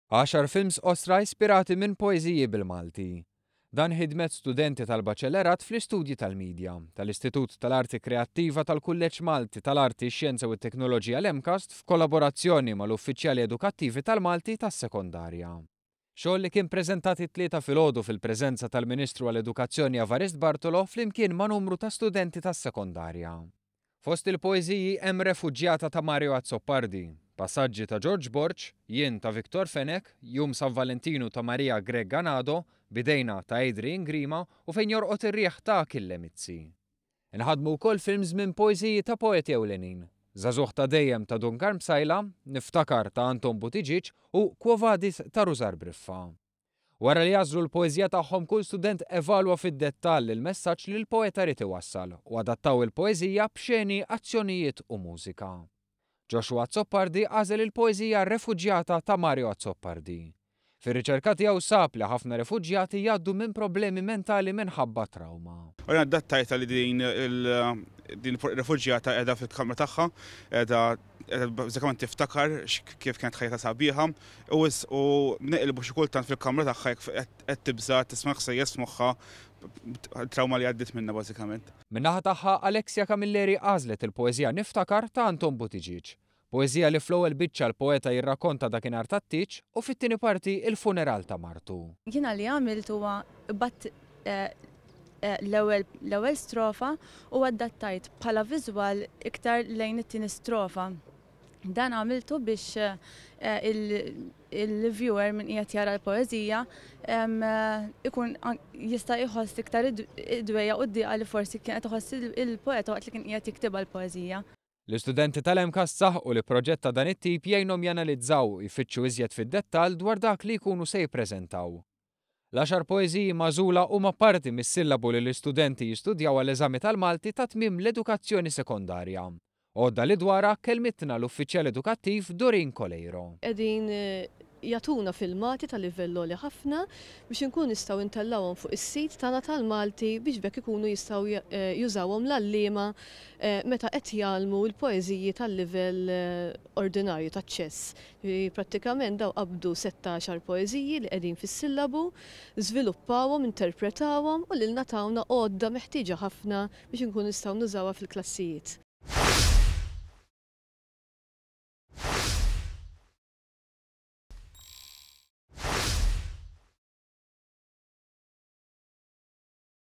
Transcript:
Għaxar films qosra ispirati minn poeżiji bil-Malti. Dan ħidmet studenti tal-Baċellerat fl-Istudji tal-Media, tal-Istitut tal-Arti Kreattiva tal-Kulleġġ Malti tal-Arti, ix-Xjenza u t-Teknoloġija l-MCAST f'kollaborazzjoni mal-uffiċjali edukattivi tal-Malti tas-Sekondarja. Xogħol li kien preżentat it-Tlieta filgħodu fil-preżenza tal-Ministru għall-Edukazzjoni Evarist Bartolo flimkien ma' numru ta' studenti tas-Sekondarja. Fost il-poeżiji hemm Refuġjata ta' Mario Azzopardi, Passaġġi ta' Ġorġ Borg, Jien ta' Victor Fenech, Jum San Valentinu ta' Maria Grech Ganado, B'Idejna ta' Adrian Grima u Fejn Jorqod ir-Riħ ta' Achille Mizzi. Inħadmu wkoll films minn poeżiji ta' poeti ewlenin, Żagħżugħ ta' Dejjem ta' Dun Karm Psaila, Niftakar ta' Anton Buttigieg u Quo Vadis ta' Rużar Briffa. Wara li għażlu l-poeżija tagħhom kull student evalwa fid-dettall il-messaġġ li l-poeta ried iwassal u adattaw il-poeżija b'xeni, azzjonijiet u mużika. Joshua Azzopardi għażel il-poeżija Refuġjata ta' Mario Azzopardi. Fir-riċerka tiegħu sab li ħafna refuġjati jgħaddu minn problemi mentali minħabba trawma. U jien adattajtha li din din refuġjata qiegħda fil-kamra tagħha, qiegħda qiegħda bażikament tiftakar kif kienet ħajjitha sabiħa u u neqilbu xi kultant fil-kamra tagħha jekk qed tibża' tisma' ħsejjes f'moħħha trawma li għaddiet minnha bażikament. Min-naħa tagħha, Alexia Camilleri għażlet il-poeżija Niftakar ta' Anton Buttigieg. Poeżija li fl-ewwel biċċa l-poeta jirrakkonta dakinhar tat-tieġ u fit-tieni parti l-funeral ta' martu. Jiena li għamilt huwa qbadt l-ewwel strofa u adattajt bħala viżwal iktar lejn it-tieni strofa. Dan għamiltu biex il-viewer min qiegħed jara l-poeżija ikun jista' jħoss iktar id-dwejjaq u d-dieqa li forsi kien qed iħoss il-poeta waqt li kien qiegħed jiktibha l-poeżija. L-istudenti tal-MCAST saħqu li proġett ta' dan it-tip jgħinhom janalizzaw u jfittxu iżjed fid-dettall dwar dak li jkunu se jippreżentaw. L-għaxar poeżiji magħżula huma parti mis-sillabu li l-istudenti jistudjaw għall-eżami tal-Malti ta' tmiem l-edukazzjoni sekondarja. Għodda li dwarha kellmitna l-Uffiċjal Edukattiv Doreen Coleiro. Qegħdin jagħtuna filmati ta' livell għoli ħafna biex inkunu nistgħu ntellgħuhom fuq is-sit tagħna tal-Malti biex b'hekk ikunu jistgħu jużawhom l-għalliema meta qed jgħallmu l-poeżiji tal-livell ordinarju taċ-ċess. Jiġifieri prattikament dawn qabdu sett ta' għaxar poeżiji li qegħdin fis-sillabu, żviluppawhom, interpretawhom u lilna tawna għodda meħtieġa ħafna biex inkunu nistgħu nużawha fil-klassijiet.